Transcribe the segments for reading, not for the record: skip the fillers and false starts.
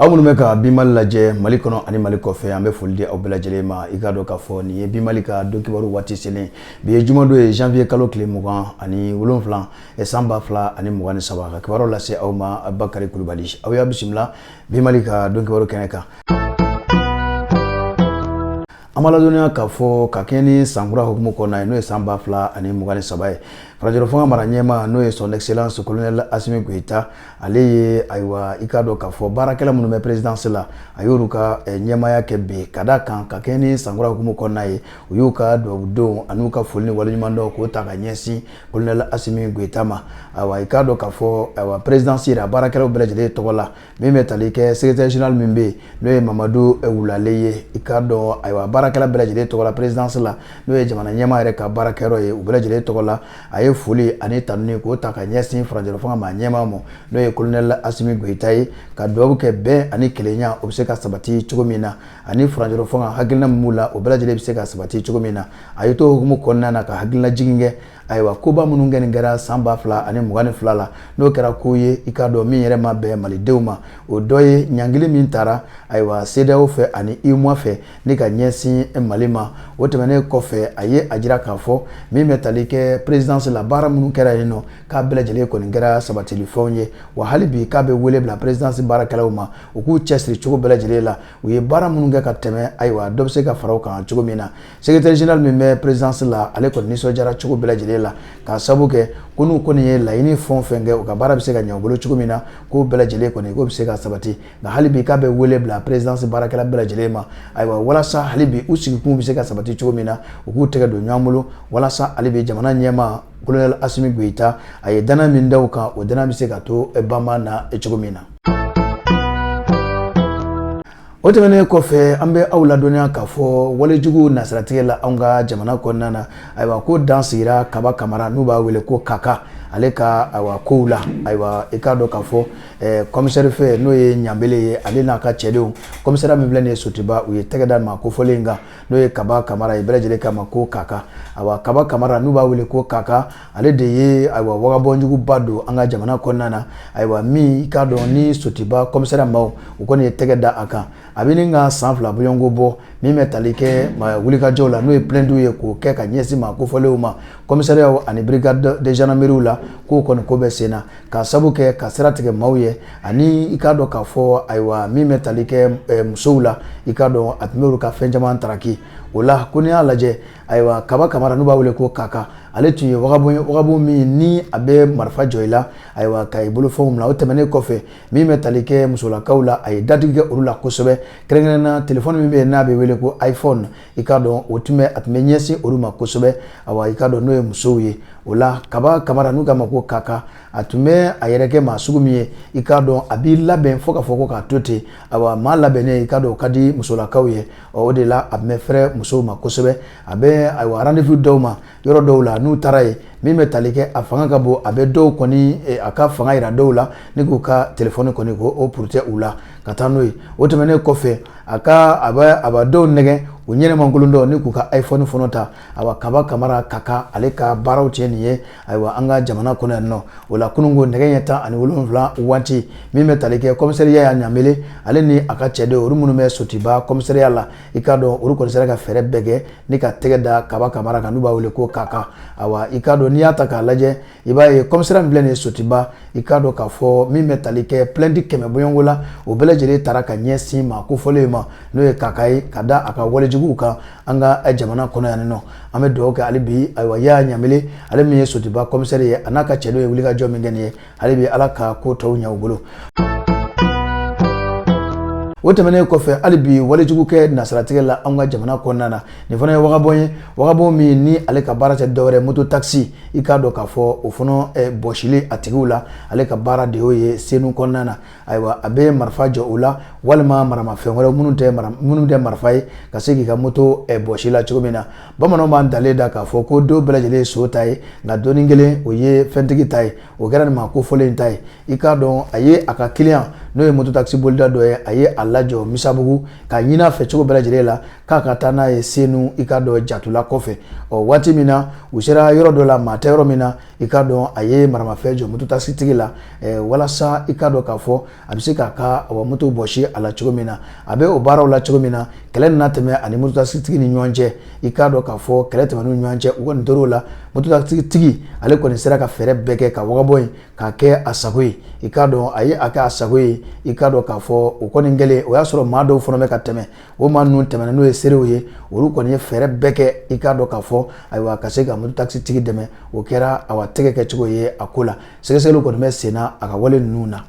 Aw minnu bɛ ka Bi Mali lajɛ Mali kɔnɔ ani Mali kɔfɛ, an bɛ foli di aw bɛɛ lajɛlen ma. I k'a dɔn k'a fɔ nin ye Bi Mali ka don kibaru waati selen. Bi ye jumadon ye, janvier kalo tile 27, san 2023. Ka kibaru lase aw ma, Bakari Kulubali. Aw y'a bisimila Bi Mali ka don kibaru kɛnɛ kan. An b'a ladɔnniya k'a fɔ ka kɛɲɛ ni sankura hukumu kɔnɔna ye, n'o ye san 2023 ye, furancɛrɔ fanga mara ɲɛmaa, n'o ye Son Excellence Colonel Assimi Goïta, ale ye, ayiwa, i k'a dɔn k'a fɔ baarakɛla minnu bɛ présidence la, a y'olu ka ɲɛmaaya kɛ bi, ka d'a kan ka kɛɲɛ ni sankura hukumu kɔnɔna ye, u y'u ka dugawudon an'u ka foli ni waleɲumandɔn k'o ta ka ɲɛsin Colonel Assimi Goïta ma. Ayiwa, i k'a dɔn k'a fɔ, ayiwa, présidence yɛrɛ a baarakɛlaw bɛɛ lajɛlen tɔgɔ la, min bɛ tali kɛ secrétaire général min bɛ yen, n'o ye Mamadu Wulale ye, i k'a dɔn, ayiwa, baarakɛla bɛɛ lajɛlen tɔgɔ la présidence la, n'o ye jamana ɲɛmaa yɛrɛ ka baarakɛyɔrɔ ye, u bɛɛ lajɛlen tɔgɔ la, a ye foli ani tanuni k'o ta ka ɲɛsin furancɛrɔ fanga maa ɲɛmaa ma, n'o ye Colonel Assimi Goïta ye, ka dugawu kɛ bɛn ani kelenya o bɛ se ka sabati cogo min na, ani furancɛrɔ fanga hakilina min b'u la, o bɛɛ lajɛlen bɛ se ka sabati cogo min na. A ye to hukumu kɔnɔna na ka hakilina jigin kɛ, ayiwa, koba minnu kɛ nin kɛra san 2022 la, n'o kɛra ko ye, i k'a dɔn, min yɛrɛ ma bɛn malidenw ma, o dɔ ye ɲangili min taara, ayiwa, CEDEAO fɛ ani UEMOA fɛ ni ka ɲɛsin Mali ma. O tɛmɛnen kɔfɛ, a ye a jira k'a fɔ min bɛ tali kɛ présidence la, baara minnu kɛra yen nɔ, k'a bɛɛ lajɛlen kɔni kɛra sabatilifɛnw ye. Wa hali bi k'a bɛ wele bila présidence baarakɛlaw ma, u k'u cɛsiri cogo bɛɛ lajɛlen la, u ye baara minnu kɛ ka tɛmɛ, ayiwa, dɔ bɛ se ka fara o kan cogo min na. Secrétaire général min bɛ présidence la, ale kɔni nisɔndiyara cogo bɛɛ lajɛlen la, k'a sabu kɛ ko n'u kɔni ye laɲini fɛn o fɛn kɛ, u ka baara bɛ se ka ɲɛ u bolo cogo min na, k'o bɛɛ lajɛlen kɔni k'o bɛ se ka sabati. Nka hali bi k'a bɛ wele bila présidence baarakɛla bɛɛ lajɛlen ma, ayiwa, walasa hali bi u sigikun bɛ se ka sabati cogo min na, u k'u tɛgɛ don ɲɔgɔn bolo, walasa hali bi jamana ɲɛmaa Colonel Assimi Goïta, a ye danaya min da u kan, o danaya bɛ se ka to banba na cogo min na. O tɛmɛnen kɔfɛ, an bɛ aw ladɔnniya k'a fɔ walejugu nasiratigɛ la anw ka jamana kɔnɔna na, ayiwa, ko dan sigira Kaba Kamara, n'u b'a wele ko Kaka, ale ka, ayiwa, kow la. Ayiwa, i k'a dɔn k'a fɔ commissaire fɛ, n'o ye Ɲanbele ye, ale n'a ka cɛdenw, commissariat min filɛ nin ye Sotiba, u ye tɛgɛ da maa kofɔlen in kan, n'o ye Kaba Kamara ye, bɛɛ lajɛlen k'a ma ko Kaka. Ayiwa, Kaba Kamara, n'u b'a wele ko Kaka, ale de ye, ayiwa, wagabɔnjuguba don an ka jamana kɔnɔna na. Ayiwa, min i k'a dɔn ni Sotiba commissariat maaw, u kɔni ye tɛgɛ da a kan, a bɛ nin ka san 2 bɔɲɔgɔnko bɔ. Min bɛ tali kɛ wulikajɔw la, n'o ye plainte ye k'o kɛ ka ɲɛsin maa kofɔlenw ma commissariat ani brigade de gendarmerie la, k'o kɔni ko bɛ sen na, k'a sabu kɛ ka sira tigɛ maaw ye, ani i k'a dɔn k'a fɔ, ayiwa, min bɛ tali kɛ musow la, i k'a dɔn a tun bɛ olu ka fɛn caman taraki o la. Ko n'i y'a lajɛ, ayiwa, Kaba Kamara, n'u b'a wele ko Kaka, ale tun ye wagabon ye, wagabon min ni a bɛ marifa jɔ i la, ayiwa, ka i bolofɛnw minɛ. O tɛmɛnen kɔfɛ, min bɛ tali kɛ musolakaw la, a ye dadigi kɛ olu la kosɛbɛ, kɛrɛnkɛrɛnnenya na telefɔni min bɛ yen n'a bɛ wele ko iPhone, i k'a dɔn o tun bɛ a tun bɛ ɲɛsin olu ma kosɛbɛ. Ayiwa, i k'a dɔn n'o ye musow ye. O la, Kaba Kamara, n'u k'a ma ko Kaka, a tun bɛ a yɛrɛ kɛ maa sugu min ye, i k'a dɔn a b'i labɛn fo k'a fɔ ko k'a to ten. Ayiwa, maa labɛnnen, i k'a dɔn o ka di musolakaw ye. O de la a tun bɛ fɛrɛ musow ma kosɛbɛ. A bɛ, ayiwa, rendez-vous dɔw ma yɔrɔ dɔw la, n'u taara yen, min bɛ tali kɛ a fanga ka bon, a bɛ dɔw kɔni a ka fanga yira dɔw la ni k'u ka telefɔni kɔni k'o purutɛ u la ka taa n'o ye. O tɛmɛnen kɔfɛ, a ka a bɛ dɔw nɛgɛ u ɲɛnɛmankolon dɔw ni k'u ka iPhone fana ta. Ayiwa, Kaba Kamara Kaka, ale ka baaraw cɛ nin ye, ayiwa, an ka jamana kɔnɔ yan nɔ. O la, kununko nɛgɛ ɲɛ 17 waati, min bɛ tali kɛ commissaire Yaya Ɲanbele, ale ni a ka cɛdenw, olu minnu bɛ Sotiba commissariat la, i k'a dɔn olu kɔni sera ka fɛɛrɛ bɛɛ kɛ ni ka tɛgɛ da Kaba Kamara kan, n'u b'a wele ko Kaka. Ayiwa, i k'a dɔn n'i y'a ta k'a lajɛ, i b'a ye commissariat min filɛ nin ye Sotiba, i k'a dɔn k'a fɔ min bɛ tali kɛ plainte 100 bɔɲɔgɔnko la, o bɛɛ lajɛlen taara ka ɲɛsin maa kofɔlen ma, n'o ye Kaka ye, ka da a ka walejuguw kan an ka jamana kɔnɔ yan nɔ. An bɛ dugawu kɛ hali bi, ayiwa, Yaya Ɲanbele, ale min ye Sotiba commissaire ye, a n'a ka cɛdenw ye wulikajɔ min kɛ nin ye, hali bi Ala ka ko tɔw ɲɛ u bolo. O tɛmɛnen kɔfɛ, hali bi walejugukɛ nasiratigɛ la anw ka jamana kɔnɔna na, nin fana ye wagabɔn ye, wagabɔn min ni ale ka baara tɛ dɔwɛrɛ moto taxi, i k'a dɔn k'a fɔ o fana bɔsili a tigiw la, ale ka baara de y'o ye Senu kɔnɔna na. Ayiwa, a bɛ marifa jɔ o la walima maramafɛn wɛrɛ minnu tɛ marifa ye, ka se k'i ka moto bɔsi la cogo min na. Bamananw b'an dalen da k'a fɔ ko don bɛɛ lajɛlen ye so ta ye, nka doni kelen o ye fɛntigi ta ye. O kɛra nin maa kofɔlen in ta ye. I k'a dɔn a ye a ka client, n'o ye moto taxi bolida dɔ ye, a ye a lajɔ Misabugu k'a ɲini a fɛ cogo bɛɛ lajɛlen la k'a ka taa n'a ye Senu, i k'a dɔn jatula kɔfɛ. Ɔ, waati min na u sera yɔrɔ dɔ la, maa tɛ yɔrɔ min na, I k'a dɔn a ye maramafɛn jɔ mototakisitigi la walasa i k'a dɔn k'a fɔ a bɛ se k'a ka moto bɔsi a la cogo min na. A bɛ o baaraw la cogo min na, kɛlɛ nana tɛmɛ ani mototakisitigi ni ɲɔgɔn cɛ. I k'a dɔn k'a fɔ kɛlɛ tɛmɛn'u ni ɲɔgɔn cɛ, u kɔni tor'o la. Mototakisitigi ale kɔni sera ka fɛɛrɛ bɛɛ kɛ ka wagabɔ in k'a kɛ a sago ye. I k'a dɔn a ye a kɛ a sago ye. I k'a dɔn k'a fɔ o kɔni kɛlen, o y'a sɔrɔ maa dɔw fana bɛ ka tɛmɛ. O maa ninnu tɛmɛna n'o ye seerew ye, olu kɔni ye fɛɛrɛ bɛɛ kɛ, i k'a dɔn k'a fɔ ayiwa, ka se ka mototakisitigi dɛmɛ. O kɛra awa tɛgɛ kɛcogo ye a ko la. Sɛgɛsɛgɛliw kɔni bɛ senna a ka wale ninnu na.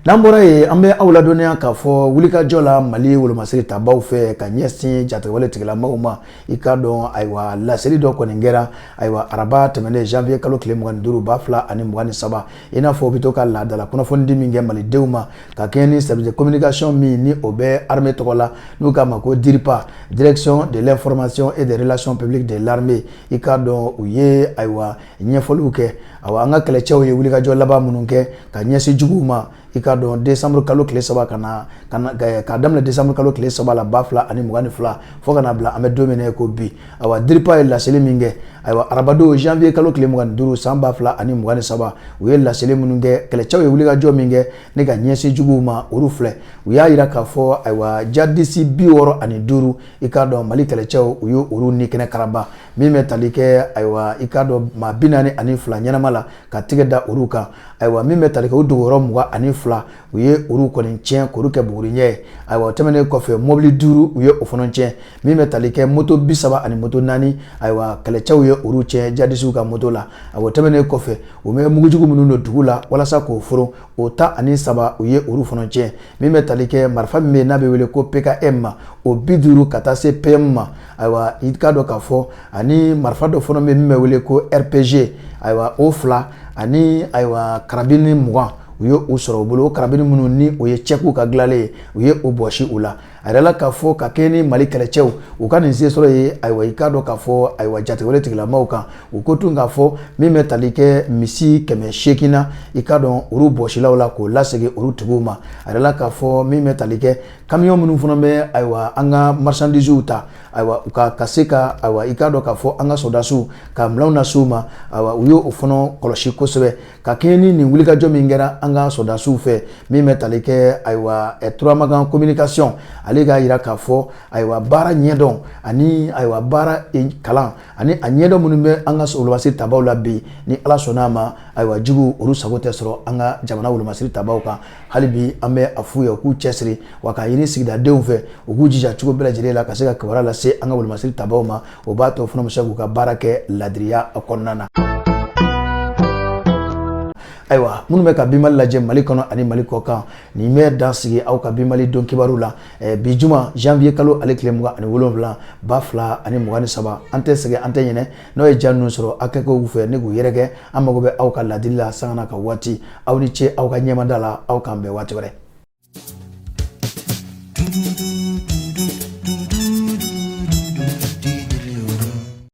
N'an bɔra yen, an bɛ aw ladɔnniya k'a fɔ wulikajɔ la Mali wolomasiri tabaw fɛ ka ɲɛsin jatigɛwale tigilamaaw ma. I k'a dɔn ayiwa, laseli dɔ kɔni kɛra ayiwa araba tɛmɛnen, janvier kalo tile 25 2023. I n'a fɔ u bɛ to ka laadala kunnafonidi min kɛ malidenw ma ka kɛɲɛ ni service de communication min ni o bɛ armée tɔgɔ la, n'u k'a ma ko DIRPA, direction de l'information et des relations publiques de l'armée. I k'a dɔn u ye ayiwa ɲɛfɔliw kɛ. Awa, an ka kɛlɛcɛw ye wulikajɔ laban minnu kɛ ka ɲɛsin juguw ma, i k'a dɔn décembre kalo tile 3 ka na k'a daminɛ décembre kalo tile 3 la 2022 fo ka na bila an bɛ don min na ko bi. Awa, DIRPA ye laseli min kɛ ayiwa arabadon, janvier kalo tile 25 san 2023, u ye laseli minnu kɛ, kɛlɛcɛw ye wulikajɔ min kɛ ne ka ɲɛsin juguw ma, olu filɛ. U y'a jira k'a fɔ ayiwa jadisi 65, i k'a dɔn Mali kɛlɛcɛw u ye olu ni kɛnɛ karaba, min bɛ tali kɛ ayiwa i k'a dɔn maa 42 ɲɛnama la ka tigɛ da olu kan. Ayiwa, min bɛ tali kɛ o dogoyɔrɔ 22, u ye olu kɔni tiɲɛ k'olu kɛ buguriɲɛ ye. Ayiwa, o tɛmɛnen kɔfɛ, mobili 5, u ye o fana tiɲɛ. Min bɛ tali kɛ moto 30 ani moto 4, ayiwa kɛlɛcɛw ye olu tiɲɛ jadisiw ka moto la. Ayiwa, o tɛmɛnen kɔfɛ, u bɛ mugujugu minnu don dugu la walasa k'o foron, o 13, u ye olu fana tiɲɛ. Min bɛ tali kɛ marifa min bɛ yen n'a bɛ wele ko PKM ma, o 50 ka taa se PM ma. Ayiwa, i k'a dɔn k'a fɔ ani marifa dɔ fana bɛ min bɛ wele ko RPG, ayiwa o 2 ani ayiwa karabini 20, u ye o sɔrɔ u bolo. O karabini minnu ni o ye cɛkuw ka dilanlen ye, u ye o bɔsi u la. A yirala k'a fɔ ka kɛɲɛ ni Mali kɛlɛcɛw u ka nin se sɔrɔ ye, ayiwa i k'a dɔn k'a fɔ ayiwa jatigɛwale tigilamaw kan, u ko tun k'a fɔ min bɛ tali kɛ misi 800 na, i k'a dɔn olu bɔsilaw la k'o lasegin olu tigiw ma. A yirala k'a fɔ min bɛ tali kɛ kamiyɔn minnu fana bɛ ayiwa an ka marchandise ta, ayiwa ka se ka ayiwa i k'a dɔn k'a fɔ an ka sɔrɔdasiw ka minɛnw lase u ma, ayiwa u y'o fana kɔlɔsi kosɛbɛ ka kɛɲɛ ni nin wulikajɔ min kɛra an ka sɔrɔdasiw fɛ. Min bɛ tali kɛ ayiwa Turamagan communication, ale k'a jira k'a fɔ ayiwa baara ɲɛdɔn ani ayiwa baara kalan ani a ɲɛdɔn minnu bɛ an ka wolomasiri tabaw la bi, ni Ala sɔnna a ma, ayiwa jugu olu sago tɛ sɔrɔ an ka jamana wolomasiri tabaw kan. Hali bi an bɛ a f'u ye u k'u cɛsiri, wa k'a ɲini sigidadenw fɛ u k'u jija cogo bɛɛ lajɛlen la ka se ka kibaruya lase an ka wolomasiri tabaw ma. O b'a to fana bɛ se k'u ka baara kɛ ladiriya kɔnɔna na. Ayiwa, minnu bɛ ka Bi Mali lajɛ Mali kɔnɔ ani Mali kɔ kan, nin bɛ dan sigi aw ka Bi Mali don kibaru la bi juma, janvier kalo ale tile 27 2023. An tɛ sɛgɛn, an tɛ ɲinɛ. N'aw ye ja ninnu sɔrɔ aw kɛkow fɛ ne k'u yɛrɛkɛ, an mago bɛ aw ka ladili la sanga n'a ka waati. Aw ni ce aw ka ɲɛmada la. Aw k'an bɛn waati wɛrɛ.